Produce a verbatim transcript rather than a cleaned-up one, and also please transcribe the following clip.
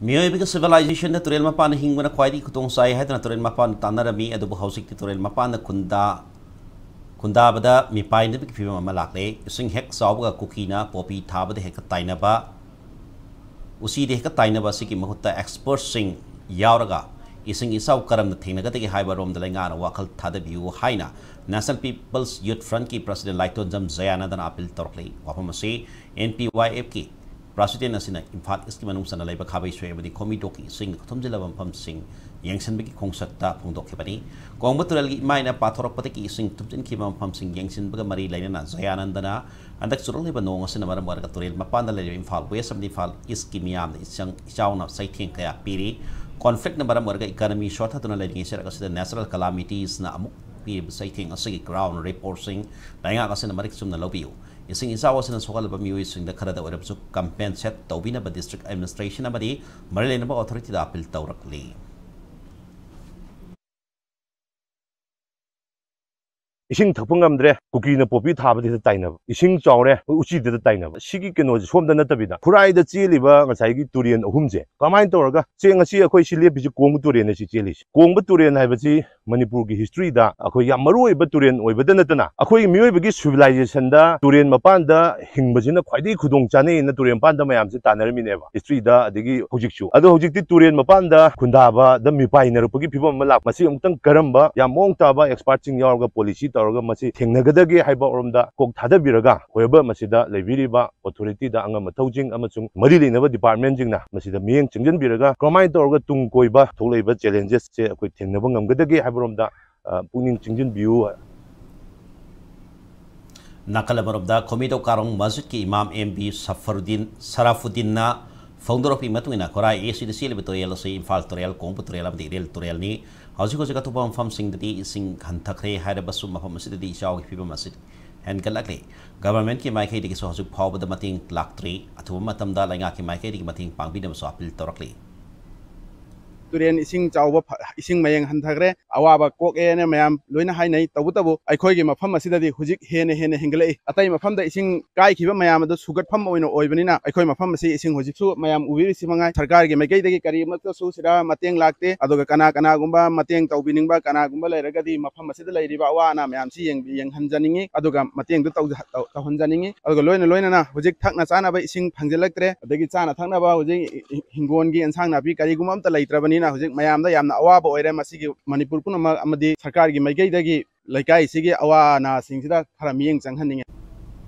ꯃꯤꯑꯣꯏꯕꯒꯤ ꯁꯤꯚꯤꯂꯥꯏꯖꯦꯁꯟꯗ ꯇꯨꯔꯦꯜ ꯃꯄꯥꯟꯗ ꯍꯤꯡꯕꯅ ꯈ꯭ꯋꯥꯏꯗꯒꯤ ꯈꯨꯗꯣꯡ ꯆꯥꯏ ꯍꯥꯏꯗꯨꯅ ꯇꯨꯔꯦꯜ ꯃꯄꯥꯟꯗ ꯇꯥꯟꯅꯔꯝꯃꯤ꯫ ꯑꯗꯨꯕꯨ ꯍꯧꯖꯤꯛꯇꯤ ꯇꯨꯔꯦꯜ ꯃꯄꯥꯟꯗ ꯈꯨꯟꯗꯥ-, ꯈꯨꯟꯗꯥꯕꯗ ꯃꯤꯄꯥꯏꯅꯕꯒꯤ ꯐꯤꯕꯝ ꯑꯃ ꯂꯥꯛꯂꯦ꯫ ꯏꯁꯤꯡ ꯍꯦꯛ ꯆꯥꯎꯕꯒ ꯀꯨꯀꯤꯅ ꯄꯣꯄꯤ ꯊꯥꯕꯗ ꯍꯦꯛꯇ ꯇꯥꯏꯅꯕ, ꯎꯆꯤꯗ ꯍꯦꯛꯇ ꯇꯥꯏꯅꯕ ꯑꯁꯤꯒꯤ ꯃꯍꯨꯠꯇ ꯑꯦꯛꯁꯄꯔꯠꯁꯤꯡ ꯌꯥꯎꯔꯒ ꯏꯁꯤꯡ ꯏꯆꯥꯎ ꯀꯔꯝꯅ ꯊꯦꯡꯅꯒꯗꯒꯦ ꯍꯥꯏꯕ ꯔꯣꯝꯗ ꯂꯩꯉꯥꯛꯅ ꯋꯥꯈꯜ ꯊꯥꯗꯕꯤꯌꯨ ꯍꯥꯏꯅ National People's Youth Frontꯀꯤ president ꯂꯥꯏꯇꯣꯟꯖꯝ ꯖꯌꯥꯅꯟꯗꯅ ꯑꯥꯄꯤꯜ ꯇꯧꯔꯛꯂꯤ꯫ ꯋꯥꯐꯝ ꯑꯁꯤ N P Y Fꯀꯤ president ꯑꯁꯤꯅ ꯏꯝꯐꯥꯜ ꯏꯁꯀꯤ ꯃꯅꯨꯡ ꯆꯟꯅ ꯂꯩꯕ ꯈꯥꯕꯩ ꯁꯣꯏ ꯑꯃꯗꯤ ꯈꯣꯃꯤꯗꯣꯛꯀꯤ ꯏꯁꯤꯡꯅ ꯊꯨꯝꯖꯤꯜꯂꯕ ꯃꯐꯝꯁꯤꯡ ꯌꯦꯡꯁꯤꯟꯕꯒꯤ ꯈꯣꯡꯆꯠꯇ ꯐꯣꯡꯗꯣꯛꯈꯤꯕꯅꯤ꯫ ꯀꯣꯡꯕ ꯇꯨꯔꯦꯜꯒꯤ ꯏꯃꯥꯏꯅ ꯄꯥꯊꯣꯔꯛꯄꯗꯒꯤ ꯏꯁꯤꯡ ꯊꯨꯝꯖꯤꯟꯈꯤꯕ ꯃꯐꯝꯁꯤꯡ ꯌꯦꯡꯁꯤꯟꯕꯒ ꯃꯔꯤ ꯂꯩꯅꯅ ꯖꯌꯥꯅꯟꯗꯅ ꯍꯟꯗꯛ ꯆꯨꯔꯛꯂꯤꯕ ꯅꯣꯡ ꯑꯁꯤꯅ ꯃꯔꯝ ꯑꯣꯏꯔꯒ ꯇꯨꯔꯦꯜ ꯃꯄꯥꯟꯗ ꯂꯩꯔꯤꯕ ꯏꯝꯐꯥꯜ ꯋꯦꯁ ꯑꯃꯗꯤ ꯏꯝꯐꯥꯜ ꯏꯁꯀꯤ ꯃꯤꯌꯥꯝꯗ ꯏꯆꯪ ꯏꯆꯥꯎꯅ ꯆꯩꯊꯦꯡ ꯀꯌꯥ ꯄꯤꯔꯤ꯫ ꯀꯣꯟꯐ꯭ꯂꯤꯛꯅ ꯃꯔꯝ ꯑꯣꯏꯔꯒ ꯏꯀꯥꯅꯃꯤ ꯁꯣꯠꯊꯗꯨꯅ ꯂꯩꯔꯤꯉꯩ ꯆꯩꯔꯛ ꯑꯁꯤꯗ natural calamities ꯅ ꯑꯃꯨꯛ ꯄꯤꯔꯤꯕ ꯆꯩꯊꯦꯡ ꯑꯁꯤꯒꯤ ground report ꯁꯤꯡ ꯂꯩꯉꯥꯛ ꯑꯁꯤꯅ ꯃꯔꯤꯛ ꯆꯨꯝꯅ ꯂꯧꯕꯤꯌꯨ꯫ ꯏꯁꯤꯡ ꯏꯆꯥꯎ ꯑꯁꯤꯅ ꯁꯣꯛꯍꯜꯂꯕ ꯃꯤꯑꯣꯏꯁꯤꯡꯗ ꯈꯔꯗ ꯑꯣꯏꯔꯕꯁꯨ compensate ꯇꯧꯕꯤꯅꯕ district administration ꯑꯃꯗꯤ ꯃꯔꯤ ꯂꯩꯅꯕ authority ꯗ ꯑꯥꯄꯤꯜ ꯇꯧꯔꯛꯂꯤ꯫ ꯏꯁꯤꯡ ꯊꯛꯄ ꯉꯝꯗ꯭ꯔꯦ, ꯀꯨꯀꯤꯅ ꯄꯣꯄꯤ ꯊꯥꯕꯗ ꯍꯦꯛꯇ ꯇꯥꯏꯅꯕ꯫ ꯏꯁꯤꯡ ꯆꯥꯎꯔꯦ, ꯎꯆꯤꯗꯨꯗ ꯇꯥꯏꯅꯕ꯫ ꯁꯤꯒꯤ ꯀꯩꯅꯣꯁꯦ ꯁꯣꯝꯗ ꯅꯠꯇꯕꯤꯗ ꯈꯨꯔꯥꯏꯗ ꯆꯦꯜꯂꯤꯕ ꯉꯁꯥꯏꯒꯤ ꯇꯨꯔꯦꯟ ꯑꯍꯨꯝꯁꯦ ꯀꯃꯥꯏꯅ ꯇꯧꯔꯒ, ꯆꯦ ꯉꯁꯤ ꯑꯩꯈꯣꯏ ꯁꯤ ꯂꯦꯞꯄꯤꯁꯤ ꯀꯣꯡꯕ ꯇꯨꯔꯦꯟꯅ ꯁꯤ ꯆꯦꯜꯂꯤꯁꯦ꯫ ꯀꯣꯡꯕ ꯇꯨꯔꯦꯟ ꯍꯥꯏꯕꯁꯤ ꯃꯅꯤꯄꯨꯔꯒꯤ history ꯗ ꯑꯩꯈꯣꯏ ꯌꯥꯝ ꯃꯔꯨ ꯑꯣꯏꯕ ꯇꯨꯔꯦꯟ ꯑꯣꯏꯕꯗ ꯅꯠꯇꯅ ꯑꯩꯈꯣꯏꯒꯤ ꯃꯤꯑꯣꯏꯕꯒꯤ civilization ꯗ ꯇꯨꯔꯦꯟ ꯃꯄꯥꯟꯗ ꯍꯤꯡꯕꯁꯤꯅ ꯈ꯭ꯋꯥꯏꯗꯒꯤ ꯈꯨꯗꯣꯡ ꯆꯥꯅꯩꯅ ꯇꯨꯔꯦꯟ ꯃꯄꯥꯟꯗ ꯃꯌꯥꯝꯁꯦ ꯇꯥꯟꯅꯔꯝꯃꯤꯅꯦꯕ history ꯗ, ꯑꯗꯒꯤ ꯍꯧꯖꯤꯛꯁꯨ꯫ ꯑꯗꯣ ꯍꯧꯖꯤꯛꯇꯤ ꯇꯨꯔꯦꯟ ꯃꯄꯥꯟꯗ ꯈꯨꯟꯗꯥꯕꯗ ꯃꯤꯄꯥꯏꯅꯔꯛꯄꯒꯤ ꯐꯤꯕꯝ ꯑꯃ ꯂꯥꯛꯄ꯫ ꯃꯁꯤ ꯑꯃꯨꯛꯇꯪ ꯀꯔꯝꯕ ꯌꯥꯝ ꯃꯑꯣꯡ ꯇꯥꯕ expert ꯁꯤꯡ ꯌꯥꯎꯔꯒ policy ꯇꯧꯔꯒ ꯃꯁꯤ ꯊꯦꯡꯅꯒꯗꯒꯦ ꯍꯥꯏꯕ ꯔꯣꯝꯗ ꯀꯣꯛ ꯊꯥꯗꯕꯤꯔꯒ ꯑꯣꯏꯕ ꯃꯁꯤꯗ ꯂꯩꯕꯤꯔꯤꯕ authority ꯗ ꯑꯉꯝ ꯑꯊꯧꯁꯤꯡ ꯑꯃꯁꯨꯡ ꯃꯔꯤ ꯂꯩꯅꯕ department ꯁꯤꯡꯅ ꯃꯁꯤꯗ ꯃꯤꯠꯌꯦꯡ ꯆꯪꯁꯤꯟꯕꯤꯔꯒ ꯀꯔꯝꯍꯥꯏꯅ ꯇꯧꯔꯒ ꯇꯨꯡ ꯀꯣꯏꯕ ꯊꯣꯛꯂꯛꯏꯕ challenges ꯁꯦ ꯑꯩꯈꯣꯏ ꯊꯦꯡꯅꯕ ꯉꯝꯒꯗꯒꯦ ꯍꯥꯏꯕ ꯔꯣꯝꯗ, ꯑ, ꯄꯨꯛꯅꯤꯡ ꯆꯪꯁꯤꯟꯕꯤꯌꯨ꯫ ꯅꯥꯀꯜ ꯑꯃꯔꯣꯝꯗ ꯈꯣꯃꯤꯗꯧ ꯀꯥꯔꯣꯡ ꯃꯁꯖꯤꯗꯀꯤ ꯏꯃꯥꯝ M B ꯁꯐꯔꯨꯗꯤꯟ, ꯁꯔꯥꯐꯨꯗꯤꯟꯅ ꯐꯣꯡꯗꯣꯔꯛꯄꯒꯤ ꯃꯇꯨꯡ ꯏꯟꯅ ꯈꯣꯔꯥꯏ A C ꯗ ꯆꯦꯜꯂꯤꯕ ꯇꯨꯔꯦꯜ ꯑꯁꯤ ꯏꯝꯐꯥꯜ ꯇꯨꯔꯦꯜ, ꯀꯣꯡꯕ ꯇꯨꯔꯦꯜ ꯑꯃꯗꯤ ꯏꯔꯤꯜ ꯇꯨꯔꯦꯜꯅꯤ꯫ ꯍꯧꯖꯤꯛ ꯍꯧꯖꯤꯛ ꯑꯇꯣꯞꯄ ꯃꯐꯝꯁꯤꯡꯗꯗꯤ ꯏꯁꯤꯡ ꯍꯟꯊꯈ꯭ꯔꯦ ꯍꯥꯏꯔꯕꯁꯨ ꯃꯐꯝ ꯑꯁꯤꯗꯗꯤ ꯏꯆꯥꯎꯒꯤ ꯐꯤꯕꯝ ꯑꯁꯤ ꯍꯦꯟꯒꯠꯂꯛꯂꯤ꯫ Government ꯀꯤ ꯃꯥꯏꯀꯩꯗꯒꯤꯁꯨ ꯍꯧꯖꯤꯛ ꯐꯥꯎꯕꯗ ꯃꯇꯦꯡ ꯂꯥꯛꯇ꯭ꯔꯤ꯫ ꯑꯊꯨꯕ ꯃꯇꯝꯗ ꯂꯩꯉꯥꯛꯀꯤ ꯃꯥꯏꯀꯩꯗꯒꯤ ꯃꯇꯦꯡ ꯄꯥꯡꯕꯤꯅꯕꯁꯨ ꯑꯥꯄꯤꯜ ꯇꯧꯔꯛꯂꯤ꯫ ꯇꯨꯔꯦꯟ ꯏꯁꯤꯡ ꯆꯥꯎꯕ ꯐ-, ꯏꯁꯤꯡ ꯃꯌꯦꯡ ꯍꯟꯊꯈ꯭ꯔꯦ, ꯑꯋꯥꯕ ꯀꯣꯛꯑꯦꯅ ꯃꯌꯥꯝ ꯂꯣꯏꯅ ꯍꯥꯏꯅꯩ꯫ ꯇꯧꯕꯇꯕꯨ ꯑꯩꯈꯣꯏꯒꯤ ꯃꯐꯝ ꯑꯁꯤꯗꯗꯤ ꯍꯧꯖꯤꯛ ꯍꯦꯟꯅ ꯍꯦꯟꯅ ꯍꯦꯟꯒꯠꯂꯛꯏ꯫ ꯑꯇꯩ ꯃꯐꯝꯗ ꯏꯁꯤꯡ ꯀꯥꯏꯈꯤꯕ ꯃꯌꯥꯝ ꯑꯗꯨ ꯁꯨꯒꯠꯐꯝ ꯑꯣꯏꯅ ꯑꯣꯏꯕꯅꯤꯅ ꯑꯩꯈꯣꯏ ꯃꯐꯝ ꯑꯁꯤ ꯏꯁꯤꯡ ꯍꯧꯖꯤꯛꯁꯨ ꯃꯌꯥꯝ ꯎꯕꯤꯔꯤꯁꯤ ꯃꯉꯥꯏ꯫ ꯁꯔꯀꯥꯔꯒꯤ ꯃꯥꯏꯀꯩꯗꯒꯤ ꯀꯔꯤꯃꯠꯇꯁꯨ ꯁꯤꯗ ꯃꯇꯦꯡ ꯂꯥꯛꯇꯦ꯫ ꯑꯗꯨꯒ ꯀꯅꯥ ꯀꯅꯥꯒꯨꯝꯕ ꯃꯇꯦꯡ ꯇꯧꯕꯤꯅꯤꯡꯕ ꯀꯅꯥꯒꯨꯝꯕ ꯂꯩꯔꯒꯗꯤ ꯃꯐꯝ ꯑꯁꯤꯗ ꯂꯩꯔꯤꯕ ꯑꯋꯥ ꯑꯅꯥ ꯃꯌꯥꯝꯁꯤ ꯌꯦꯡ-, ꯌꯦꯡꯍꯟꯖꯅꯤꯡꯉꯤ꯫ ꯑꯗꯨꯒ ꯃꯇꯦꯡꯗꯨ ꯇꯧꯖ-, ꯇꯧ-, ꯇꯧꯍꯟꯖꯅꯤꯡꯉꯤ꯫ ꯑꯗꯨꯒ ꯂꯣꯏꯅ ꯂꯣꯏꯅꯅ ꯍꯧꯖꯤꯛ ꯊꯛꯅ ꯆꯥꯅꯕ ꯏꯁꯤꯡ ꯐꯪꯖꯤꯜꯂꯛꯇ꯭ꯔꯦ, ꯑꯗꯒꯤ ꯆꯥꯅ ꯊꯛꯅꯕ ꯍꯧꯖꯤꯛ ꯍꯤꯡꯒꯣꯜꯒꯤ ꯑꯦꯟꯁꯥꯡ ꯅꯥꯄꯤ ꯀꯔꯤꯒꯨꯝꯕ ꯑꯝꯇ ꯂꯩꯇ꯭ꯔꯕꯅꯤꯅ ꯍꯧꯖꯤꯛ ꯃꯌꯥꯝꯗ ꯌꯥꯝꯅ ꯑꯋꯥꯕ ꯑꯣꯏꯔꯦ꯫ ꯃꯁꯤꯒꯤ ꯃꯅꯤꯄꯨꯔ ꯄꯨꯝꯅꯃꯛ ꯑꯃꯗꯤ ꯁꯔꯀꯥꯔꯒꯤ ꯃꯥꯏꯀꯩꯗꯒꯤ ꯂꯩꯀꯥꯏꯁꯤꯒꯤ ꯑꯋꯥ ꯑꯅꯥꯁꯤꯡꯁꯤꯗ ꯈꯔ ꯃꯤꯠꯌꯦꯡ ꯆꯪꯍꯟꯅꯤꯡꯉꯤ꯫